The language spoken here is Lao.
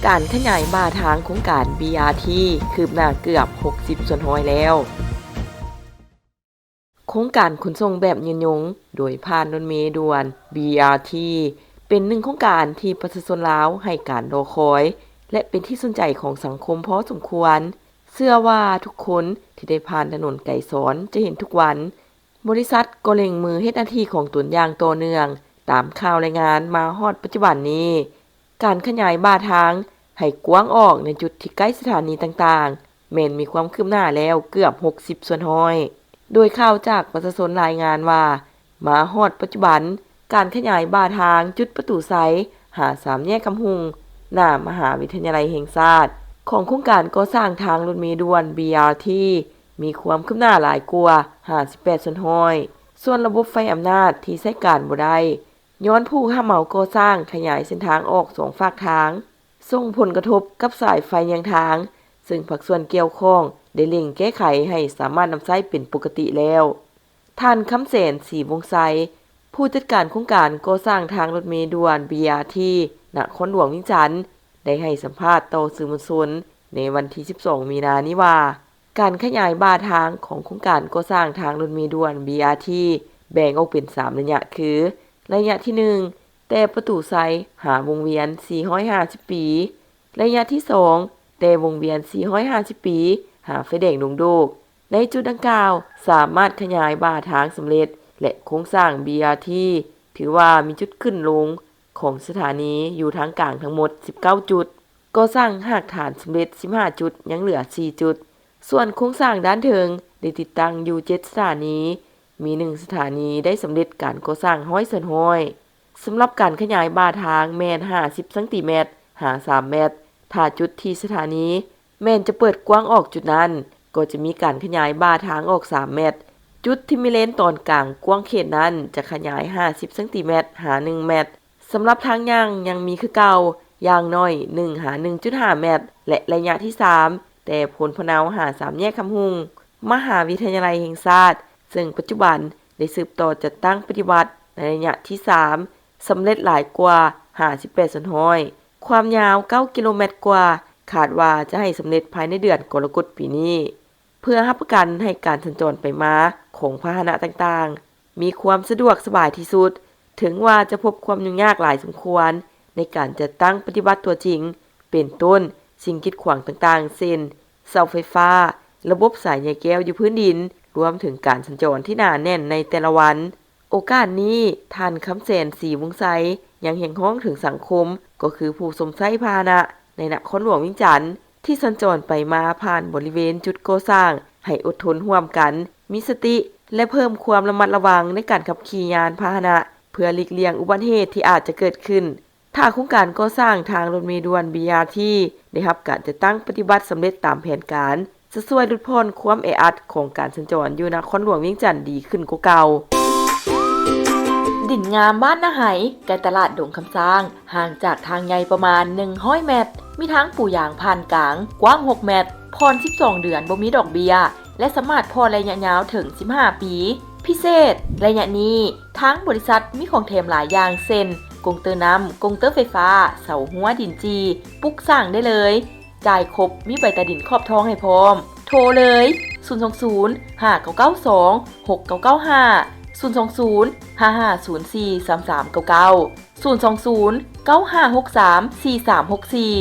ການຂະຫຍາຍບ່າທາງໂຄງການ BRT ຄືບໜ້າເກືອບຫົກສິບສ່ວນຮ້ອຍແລ້ວ. ໂຄງການຂົນສົ່ງແບບຍືນຍົງໂດຍຜ່ານລົດເມດ່ວນ BRT ເປັນໜຶ່ງໂຄງການທີ່ປະຊາຊົນລາວໃຫ້ການລໍຄອຍ ແລະ ເປັນທີ່ສົນໃຈຂອງສັງຄົມພໍສົມຄວນ. ເຊື່ອວ່າທຸກຄົນທີ່ໄດ້ຜ່ານຖະໜົນໄກສອນຈະເຫັນທຸກວັນ, ບໍລິສັດກໍເລັ່ງມືເຮັດໜ້າທີ່ຂອງຕົນຢ່າງຕໍ່ເນື່ອງ. ຕາມຂ່າວລາຍງານມາຮອດປັດຈຸບັນນີ້, ການຂະຫຍາຍບ່າທາງໃຫ້ກວ້າງອອກໃນຈຸດທີ່ໃກ້ສະຖານີຕ່າງໆ ແມ່ນມີຄວາມຄືບໜ້າແລ້ວເກືອບຫົກສິບສ່ວນຮ້ອຍ. ໂດຍຂ່າວຈາກປະຊາຊົນລາຍງານວ່າ, ມາຮອດປັດຈຸບັນ, ການຂະຫຍາຍບ່າທາງຈຸດປະຕູໄຊຫາສາມແຍກຄຳຮຸ່ງ ໜ້າມະຫາວິທະຍາໄລແຫ່ງຊາດ ຂອງໂຄງການກໍ່ສ້າງທາງລົດເມດ່ວນ BRT ມີຄວາມຄືບໜ້າຫຼາຍກວ່າຫ້າສິບແປດສ່ວນຮ້ອຍ. ສ່ວນລະບົບໄຟອຳນາດທີ່ໃຊ້ການບໍ່ໄດ້ ຍ້ອນຜູ້ຮັບເໝົາກໍ່ສ້າງຂະຫຍາຍເສັ້ນທາງອອກສອງຟາກທາງ, ສົ່ງຜົນກະທົບກັບສາຍໄຟເຍືອງທາງ, ເຊິ່ງພາກສ່ວນກ່ຽວຂ້ອງໄດ້ເລັ່ງແກ້ໄຂໃຫ້ສາມາດນຳໃຊ້ເປັນປົກກະຕິແລ້ວ. ທ່ານ ຄຳແສນ ສີວົງໄຊ, ຜູ້ຈັດການໂຄງການກໍ່ສ້າງທາງລົດເມດ່ວນ BRT ນະຄອນຫຼວງວຽງຈັນ ໄດ້ໃຫ້ສຳພາດຕໍ່ສື່ມວນຊົນໃນວັນທີສິບສອງມີນານີ້ວ່າ, ການຂະຫຍາຍບ່າທາງຂອງໂຄງການກໍ່ສ້າງທາງລົດເມດ່ວນ BRT ແບ່ງອອກເປັນສາມໄລຍະຄື, ໄລຍະທີໜຶ່ງ ແຕ່ປະຕູໄຊຫາວົງວຽນສີ່ຮ້ອຍຫ້າສິບປີ, ໄລຍະທີສອງ ແຕ່ວົງວຽນສີ່ຮ້ອຍຫ້າສິບປີຫາໄຟແດງດົງໂດກ. ໃນຈຸດດັ່ງກ່າວ ສາມາດຂະຫຍາຍບ່າທາງສຳເລັດ ແລະ ໂຄງສ້າງ BRT ຖືວ່າມີຈຸດຂຶ້ນລົງຂອງສະຖານີຢູ່ທາງກາງທັງໝົດສິບເກົ້າຈຸດ, ກໍ່ສ້າງຮາກຖານສຳເລັດສິບຫ້າຈຸດ, ຍັງເຫຼືອສີ່ຈຸດ. ສ່ວນໂຄງສ້າງດ້ານເທິງໄດ້ຕິດຕັ້ງຢູ່ເຈັດສະຖານີ, ມີໜຶ່ງສະຖານີໄດ້ສຳເລັດການກໍ່ສ້າງຮ້ອຍສ່ວນຮ້ອຍ. ສຳລັບການຂະຫຍາຍບ່າທາງແມ່ນຫ້າສິບຊັງຕີແມັດຫາສາມແມັດ, ຖ້າຈຸດທີ່ສະຖານີແມ່ນຈະເປີດກວ້າງອອກຈຸດນັ້ນ, ກໍຈະມີການຂະຫຍາຍບ່າທາງອອກສາມແມັດ. ຈຸດທີ່ມີເລນຕອນກາງກວ້າງເຂດນັ້ນຈະຂະຫຍາຍຫ້າສິບຊັງຕີແມັດຫາໜຶ່ງແມັດ. ສຳລັບທາງຍ່າງຍັງມີຄືເກົ່າ, ຢ່າງໜ້ອຍໜຶ່ງຫາໜຶ່ງຈຸດຫ້າແມັດ ແລະ ໄລຍະທີສາມ ແຕ່ໂພນພະເນົາຫາສາມແຍກຄຳຮຸ່ງ ມະຫາວິທະຍາໄລແຫ່ງຊາດ, ເຊິ່ງປັດຈຸບັນໄດ້ສືບຕໍ່ຈັດຕັ້ງປະຕິບັດໃນໄລຍະທີສາມ ສຳເລັດຫຼາຍກວ່າຫ້າສິບແປດສ່ວນຮ້ອຍ, ຄວາມຍາວເກົ້າກິໂລແມັດກວ່າ, ຄາດວ່າຈະໃຫ້ສຳເລັດພາຍໃນເດືອນກໍລະກົດປີນີ້. ເພື່ອຮັບປະກັນໃຫ້ການສັນຈອນໄປມາຂອງພາຫະນະຕ່າງໆ ມີຄວາມສະດວກສະບາຍທີ່ສຸດ, ເຖິງວ່າຈະພົບຄວາມຫຍຸ້ງຍາກຫຼາຍສົມຄວນໃນການຈັດຕັ້ງປະຕິບັດຕົວຈິງ, ເປັນຕົ້ນສິ່ງກີດຂວາງຕ່າງໆ ເຊັ່ນ ເສົາໄຟຟ້າ, ລະບົບສາຍໃຍແກ້ວຢູ່ພື້ນດິນ, ລວມເຖິງການສັນຈອນທີ່ໜາແໜ້ນໃນແຕ່ລະວັນ. ໂອກາດນີ້, ທ່ານ ຄຳແສນ ສີວົງໄຊ ຍັງຮຽກຮ້ອງເຖິງສັງຄົມ, ກໍຄືຜູ້ຊົມໃຊ້ພາຫະນະໃນນະຄອນຫຼວງວຽງຈັນ ທີ່ສັນຈອນໄປມາຜ່ານບໍລິເວນຈຸດກໍ່ສ້າງ ໃຫ້ອົດທົນຮ່ວມກັນ, ມີສະຕິ ແລະ ເພີ່ມຄວາມລະມັດລະວັງໃນການຂັບຂີ່ຍານພາຫະນະ ເພື່ອຫຼີກລ່ຽງອຸບັດເຫດທີ່ອາດຈະເກີດຂຶ້ນ. ຖ້າໂຄງການກໍ່ສ້າງທາງລົດເມດ່ວນ BRT ໄດ້ຮັບການຈັດຕັ້ງປະຕິບັດສຳເລັດຕາມແຜນການ, ຈະຊ່ວຍຫຼຸດຜ່ອນຄວາມແອອັດຂອງການສັນຈອນຢູ່ນະຄອນຫຼວງວຽງຈັນດີຂຶ້ນກວ່າເກົ່າ. ດິນງາມບ້ານນາໄຮ ໃກ້ຕະຫຼາດດົງຄຳຊ້າງ, ຫ່າງຈາກທາງໃຫຍ່ປະມານໜຶ່ງຮ້ອຍແມັດ, ມີທາງປູຢາງຜ່ານກາງ ກວ້າງຫົກແມັດ, ຜ່ອນສິບສອງເດືອນບໍ່ມີດອກເບ້ຍ ແລະ ສາມາດຜ່ອນໄລຍະຍາວເຖິງສິບຫ້າປີ. ພິເສດ, ໄລຍະນີ້ ທາງບໍລິສັດມີຂອງແຖມຫຼາຍຢ່າງ ເຊັ່ນ ກົງເຕີນ້ຳ, ກົງເຕີໄຟຟ້າ, ເສົາຮົ້ວ, ດິນຈີ່, ປຸກສ້າງໄດ້ເລີຍ. ຈ່າຍຄົບ, ມີໃບຕາດິນຂອບທອງໃຫ້ພ້ອມ. ໂທເລີຍ ສູນສອງສູນ ຫ້າເກົ້າເກົ້າສອງ ຫົກເກົ້າເກົ້າຫ້າ, ສູນສອງສູນ ຫ້າຫ້າສູນສີ່ ສາມສາມເກົ້າເກົ້າ, ສູນສອງສູນ ເກົ້າຫ້າຫົກສາມ ສີ່ສາມຫົກສີ່.